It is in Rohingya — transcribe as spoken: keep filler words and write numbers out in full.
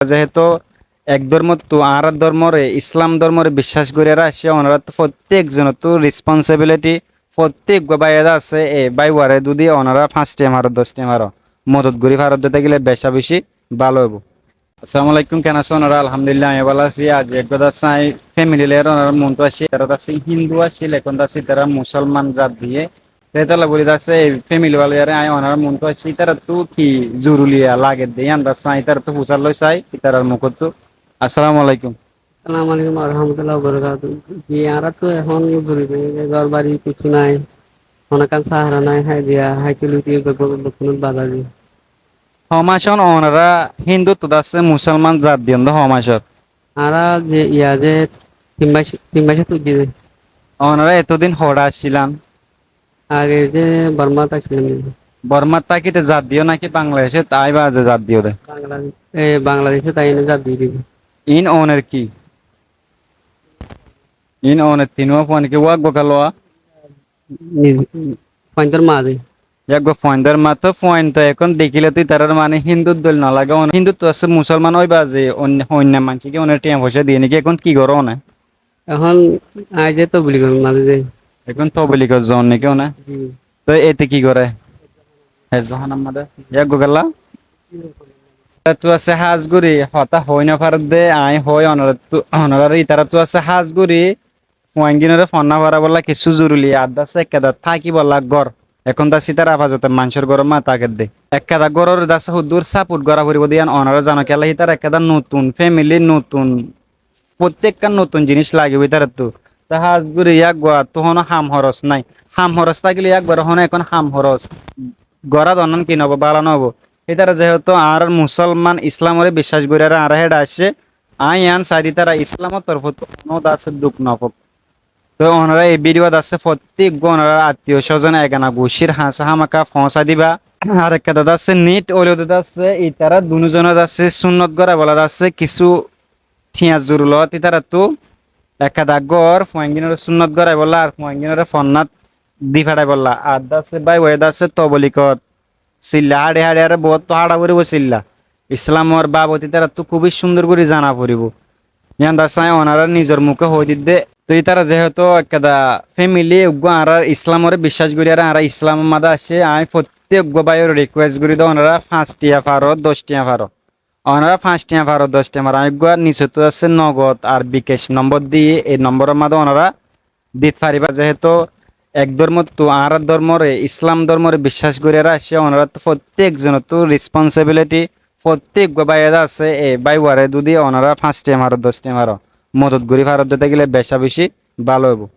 Zehetu ek dórmottu añárar dórmore, Islam dórmore biccác gorí aiyér, onoráttu fottíek zonottú risponsibiliti, fottíek uggúa báiye de asé, e báiware zudi onorá fañs tiañ faro, doc tiañ faro, modot gorí farodde tákile beca beci bála óibo. Assalamu alaikum, ken asó onorá? Alhamdulillah, añí bála así. Aijja ek uggúa de asé, añí femili loiyaré onorár muúntu aiccí. Itará de asé Hindu accíl, ehón de asé itará Musolman zat diyé. Te ítalla bóli de asé, ei femili bála loiyaré añí onorár muúntu aiccí. Ítarattú ki zoruri lagedde, yían de asé añí ítarattú fusár loi sai ítarar mukóttu. Assalamu alaikum. Assalamu alaikum warahmatullahi wabarakatuhu. Ji, añáráttu ehón zoruri gór bari kessú nái, honó ekkán sahara nái, háidiya, háiti luti, beggún bazar di. Hoó mac ón onorá Hinduttu de asé Musolman zat diyón de hoó mac ot? Añára ze, iya ze tin mac, tin mac ot uggúa de. Onorá etodin hoçé accílan? Age ze Bormát accílam de. Bormát tákite zat diyó náki Bangladecót aibá ze zat diyó de? Bangla-, e, Bangladecót aiyóne zat diyí de. Iín oner ki? Iín oner tinúa fuain ki? Uggúa kalowa? Niz-, fuaindór ma de. Uggúa fuaindór ma. Toóu fuain toóu ehón dekíle toóu ítarar mane Hindut dóil nolage. One Hinduttu asé Musolman óiba ze, oin-, oinno maincé ki one tiañ foicá diyé né ki? Ehón ki goró one? Ehón añí ze tobligor maze de. Ehón tobligor zon né ki one? Ji. Toóu ete ki goré? He zohán ammá de. Uggúa kalla? Ítarattú asé hás gorí hotá hoói nofaredde, añí hoói onoráttu, onoráre. Ítarattú asé hás gorí fuaingínoré fonná foraibólla kessú zoruri, ar de asé ekkeda tákibolla gór. Ehón de asé ítara afazote maincór góror maze tákedde. Ekkeda góroré de asé hoddúr sápot gorá foribó de yían onorá zano, kiyólla ítara ekkeda notun femili, notun, fottíekkán notun ziníc lagibó ítarattú. Te hás gorí yá uggúattú honó ham horos nái. Ham horos tákile yá uggúare honó ehón ham horos gorá donnán ki noóibo, bála noóibo. Ítara zehetu añárar Musolman Islamoré biccác gorí añára héçe aiccé, añí yián sai de ítara Islamor torfóttu honó de asé duk nofók. Toóu onorá ei bídiyo de asé fottíek uggúa onorár attiyo cózon egana gucír hañsé hámaka foóñsai diba. Ar ekkeda de asé nit óilde de asé ítara dunúzone de asé súnnot goráibolla de asé kessú tiañ zoruri lóo ítarattú. Ekkeda gór fuaingínoré súnnot goráibolla ar fuaingínoré fonnát di feçaibólla. Ar de asé báiwai de asé tobligor silla háçi háçi aré boóttu háça foribó silla. Islamor babot ítarattú kúbi cúndor gorí zana foribó. Yían de asé añí onorár nizor muké hoói didde. Toóu ítara zehetu ekkeda femili uggúa añára Islamoré biccác gorí aré añára Islamor maze aiccé, añí fottíek uggúa báiyoré rikúes gorí de onorá fañs tiañ faro, doc tiañ faro. Onorá fañs tiañ faro, doc tiañ faro, añí uggúa nisottú asé nogot ar bikec nombor diyí, ei nomboror maze onorá dit faribá. Zehetu ek dórmottu añárar dórmore, Islam dórmore biccác gorí aiyér aiccé, onoráttu fottíek zonottú risponsibiliti, fottíek uggúa báiye de asé, e báiware zudi onorá fañs tiañ faro, doc tiañ faro, modot gorí farodde tákile beca beci bála óibo.